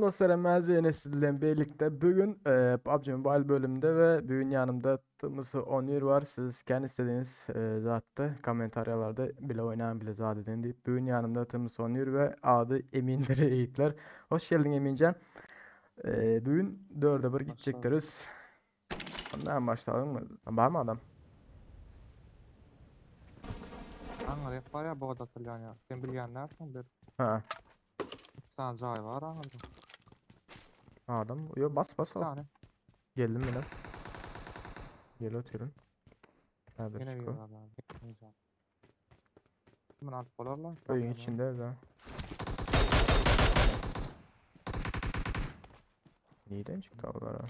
dostlar, ben Zeynep sizlerle birlikte bugün PUBG Mobile bölümünde ve bugün yanımda Tımısı Onur var. Siz kendi istediğiniz zaten komentaryalarda bile oynayan bile zaten deyip bugün yanımda Tımısı Onur ve adı Emindir Eğitler. Hoş geldin Emincan. Bugün 4'e 1 gidecekleriz. Ondan başlayalım mı? Var mı adam? Aňryk bar ya bot atylýan ýer. Sen bilýän närsün bir. Ha. Sana jaý bar aňyrda. Adam. Yo bas bas Bir al. tane. Geldim yine. Gel oturun. Nerede Yine bir çıkıyor? var abi. Kimin alıp bolarlar? Oyun içinde de. Neden çıktı oralara?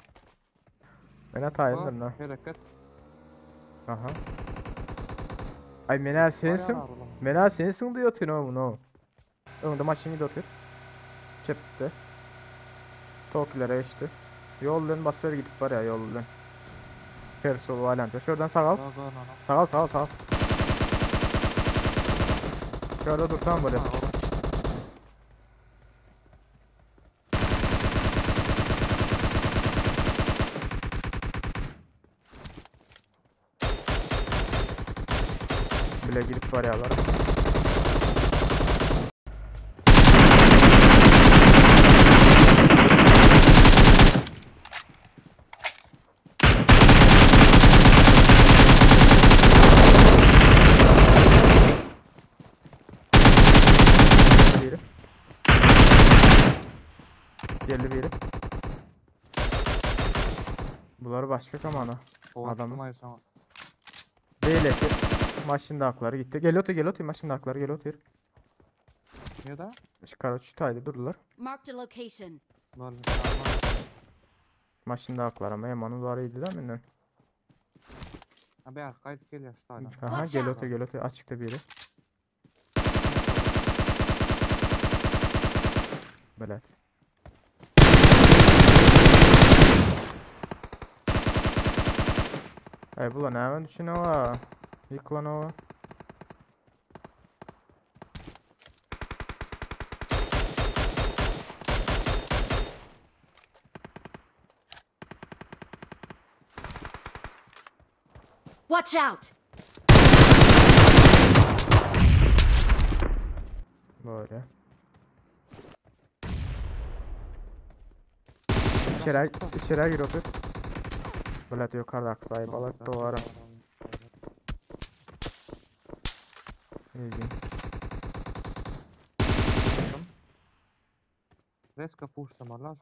Ben hatayımdır lan. Hereket. Aha. Ay menel sensin. Menel sensin diyor otur no no. Önde maşını da otur. Çepti. Tokilere geçti. Yoldan basver gidip var ya yoldan. Persol valant. Şuradan sağ al. Sağ al sağ al sağ al. Şurada dursam böyle. Bile gidip var yalar. Biri. Geldi biri. Bunlar başka kamana. Adamı. Değil ki. Maşın hakları gitti. Gel otur gel otur maşın hakları gel otur. Niye da? Şu tayda durdular. Marked a location. Maşın hakları ama yamanın var idi da menden. Abi arkaydı geliyor şu tayda. Aha gel otur gel otur açıkta biri. Belet. Ay bu ne hemen düşünüyor var. Yıkılan o. Watch out! Böyle. İçeri, içeri gir otur. Böyle yukarıda aksay balık duvara. İlginç. Reska pushlamarlar.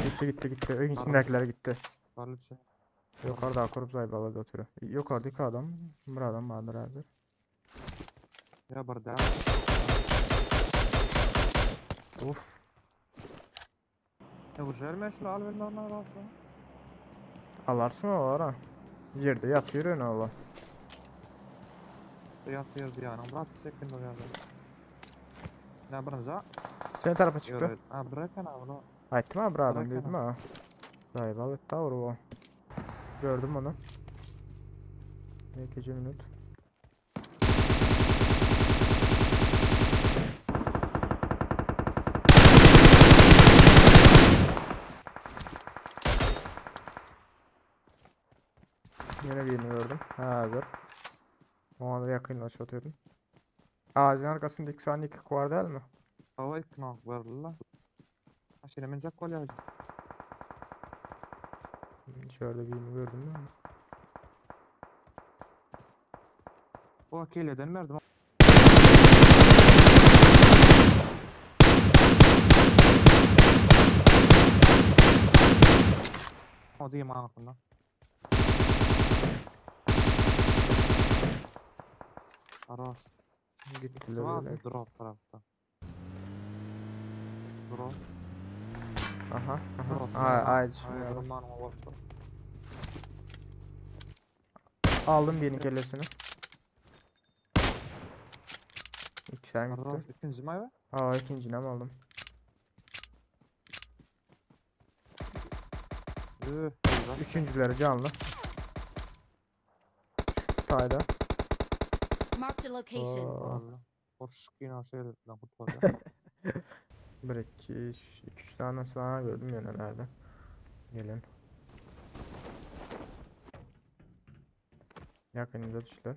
Gitti gitti gitti. Ön içindekiler gitti. Barlıçı. Yukarıda kurup zaybalı götürüyor. Yukarıdaki adam, bir adam vardır hazır. Ya bir daha. Uf. Ya bu jerme şunu al ver normal alsın. Alarsın o ara. Yerde yatıyor öne Allah. Yatıyor diye yani. Bırak çekin o yerde. Ne birinci? Senin tarafa çıktı. Ha bırakın abi bunu. Aytdım ha bir adam Bırakın dedim ha. Zaybalı tavır o. Gördüm onu. İkinci minut. Yine birini gördüm. Ha hazır. O anda yakınlaş atıyordum. Ağacın arkasında 2 saniye 2 var değil mi? Hava ikna verdiler. Ha şimdi minecek kol ya. İçeride birini gördüm değil mi? O akileden verdim. O diyeyim anasını. Aras. Gittiler Var öyle. drop tarafta. Drop. Aha aha. Drop. Ay ay Ay, düşünüyorum. olsa. Aldım birinin kellesini. İki tane gitti. İkinci mi abi? Aa ikincini mi aldım? Üçüncüleri canlı. Tayda. Marked a location. Aa. Hoş yine şey lan kurtuldu. 1 2 3 2 tane sana gördüm ýöne nerede. Gelen. Yakınımda düştüler.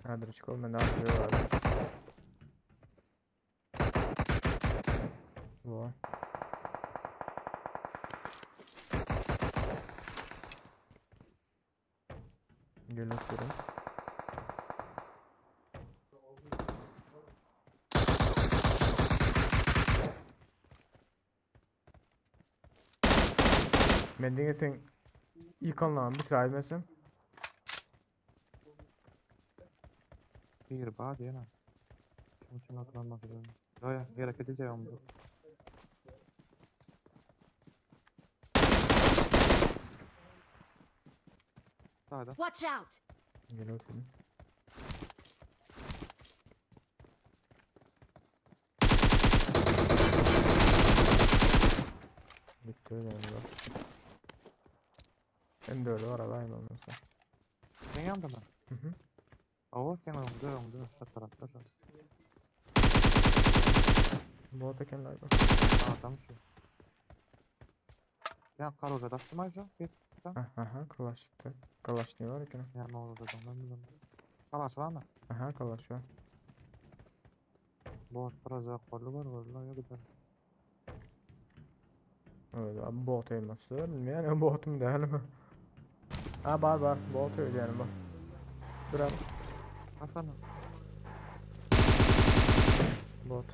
Hadi çıkalım ben daha var. Bu. Geliyorum. Men diňe sen yıkanlan bitiremezsin. Bir bar diýene. Şunun için atlanmak üzere. Yo gerek edeceğim bu. Sağda. Watch out! Geliyorum. Bitti öyle oldu. Hem de öyle var alayım olmasa. Sen yandı mı? Hı hı. Oo sen öňde öňde şu tarafta şu. Bu tekenler var. Adam şu. Ya karoza da şu. Bir Aha, aha kalaştı. Kalaş ne var ki? ya ne oldu da ben bilmiyorum. Kalaş var mı? Aha kalaş var. Bu karoza kollu var vallahi ya gider. Evet abi bot elması. Yani botum değil mi? Ha var var bot öyle yani bak. Dur abi. Hasan Bot.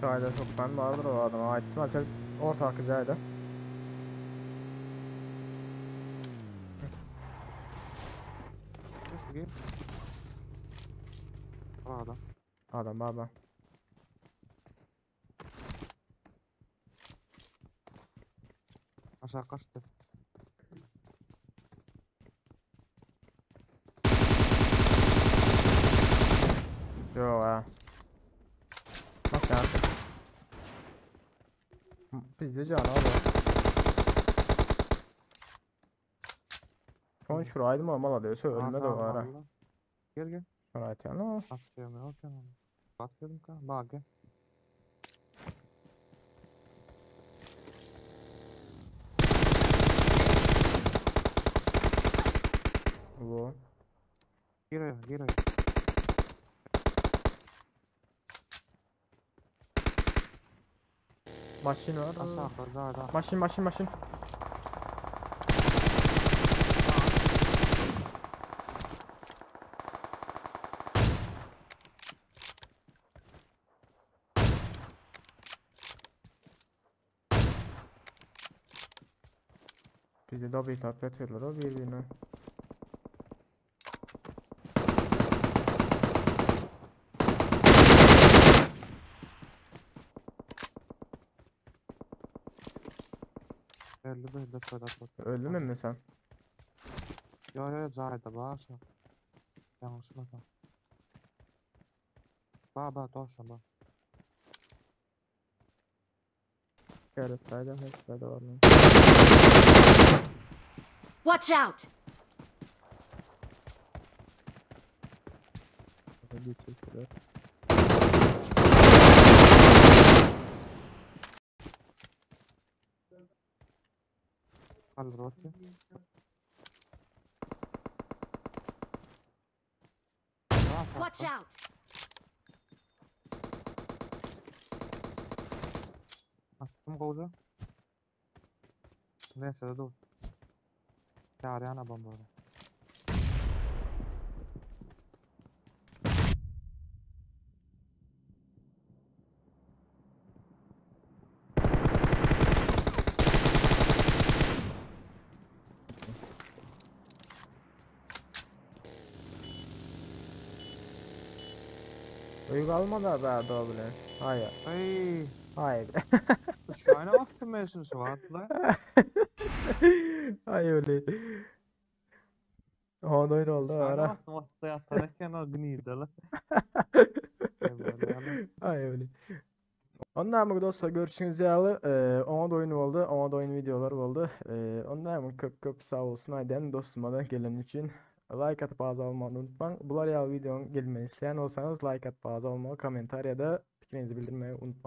Çayda çok ben vardır o adama. Aytdım sen orta akıcaydı. Nasıl gir? Adam. Adam baba. Aşağı kaçtı. Yok ha. Bak ya. Bizde can abi. Son şuraydı mı mala diyorsa ölme de var ha. Gel gel. Şuraydı yani. Atıyorum yok ya. Atıyorum ka. Bak gel. Bu. Gir oraya, gir oraya. Maşin var. Aşağı daha daha. Maşin maşin maşin. Bizde double tap atıyorlar o birbirine. Öldü böyle böyle böyle. Öldü mü sen? Yo yo yo zayda bağırsa. Yanlışmadan. Ba ba doğrusu ba. Evet, haydi hepsi de var lan. Watch out! Bir çekiler. Kaldır bakayım. Watch out! Attım kovucu. Neyse de dur. Çağrı bomba oraya. Öý almadı be doble. Hayır. Ay. Hayır. Şu ayna baktım ben şimdi şu atla. Ay öyle. O da öyle oldu Şu ayna ara. baktım atla yatarken o gniydi la. Ay öyle. Onda Onda dostlar görüşüňiz ýaly, oňa da oýun boldy, oňa da oýun videolar boldy. Onda köp köp sag bolsun aýdan dostuma da gelen üçin. Like atyp agza olmagy unutmaň. Bular ýaly videonyň gelmegini isleýän bolsaňyz like atyp agza olmagy, kommentariýada pikiriňizi bildirmegi unutmaň.